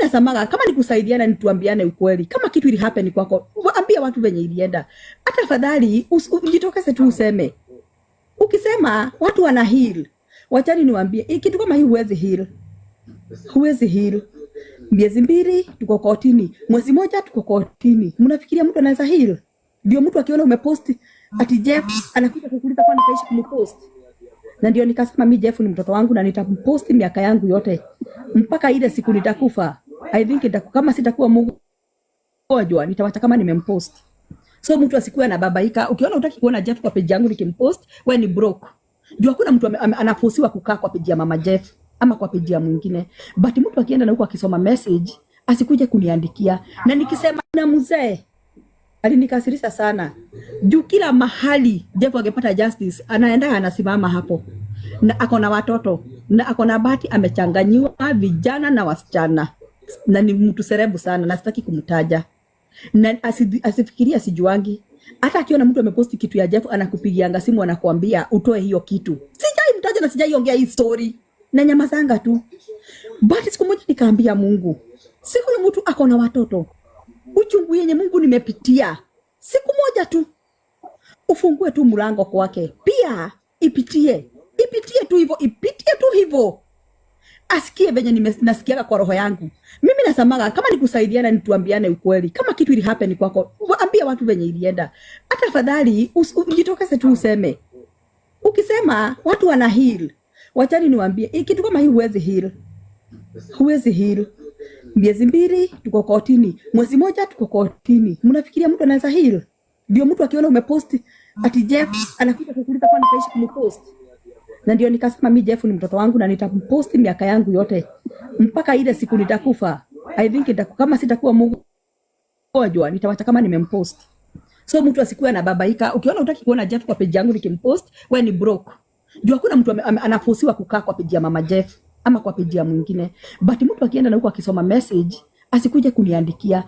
Nasemaga kama ni kusaidiana, ni tuambiane ukweli. Kama kitu ili happen kwako, ambia watu venye ilienda. Hata afadhali ujitokeze tu useme. Ukisema watu wana heal. Wachani niwaambie, hii kitu kama hii huwezi heal. Huwezi heal. Miezi 2 tuko kotini, mwezi moja tuko kotini. Mnafikiria mtu anaweza heal? Ndio mtu akiona umepost ati Jeff anakuja kukuuliza kwani kaishi kumpost. Na ndio nikasema mi Jeff ni mtoto wangu na nitampost miaka yangu yote mpaka ile siku nitakufa. I think kama sitakuwa mgonjwa nitawacha kama nimempost. So mtu asikuwe anababaika. Ukiona utaki kuona Jeff kwa page yangu nikimpost, we ni broke. Juu hakuna mtu anafosiwa kukaa kwa page ya mama Jeff ama kwa page ya mwingine. But mtu akienda na huko akisoma message asikuje kuniandikia. Na nikisema na mzee alinikasirisha sana. Juu kila mahali Jeff angepata justice, anaenda anasimama hapo. Na ako na watoto na ako na bahati, amechanganyiwa vijana na wasichana, na ni mtu serebu sana, na sitaki kumtaja na asifikirie asijuangi. Hata akiona mtu ameposti kitu ya Jeff anakupigianga simu anakuambia utoe hiyo kitu. Sijai mtaja na sijai ongea hii story na nyamazanga tu. But siku moja nikaambia Mungu, si huyu mtu ako na watoto, uchungu yenye Mungu nimepitia, siku moja tu ufungue tu mlango kwake, pia ipitie, ipitie tu hivyo, ipitie tu hivyo, asikie venye nasikiaga kwa roho yangu. Mimi nasemaga kama ni kusaidiana, ni tuambiane ukweli. Kama kitu ili happen kwako, ambia watu venye ilienda. Hata afadhali ujitokeze tu useme. Ukisema watu wana heal. Wachani niwaambie, hii kitu kama hii huwezi heal. Huwezi heal. Miezi 2 tuko kotini, mwezi moja tuko kotini. Mnafikiria mtu anaweza heal? Ndio mtu akiona umepost ati Jeff anakuja kukuuliza kwani kaishi kumpost. Na ndio nikasema mi Jeff ni mtoto wangu na nitampost miaka yangu yote mpaka ile siku nitakufa. I think kama sitakuwa mgonjwa nitawacha kama nimempost. So mtu asikuwe anababaika. Ukiona utaki kuona Jeff kwa page yangu nikimpost, we ni broke. Juu hakuna mtu anafosiwa kukaa kwa page ya mama Jeff ama kwa page ya mwingine. But mtu akienda na huko akisoma message asikuje kuniandikia.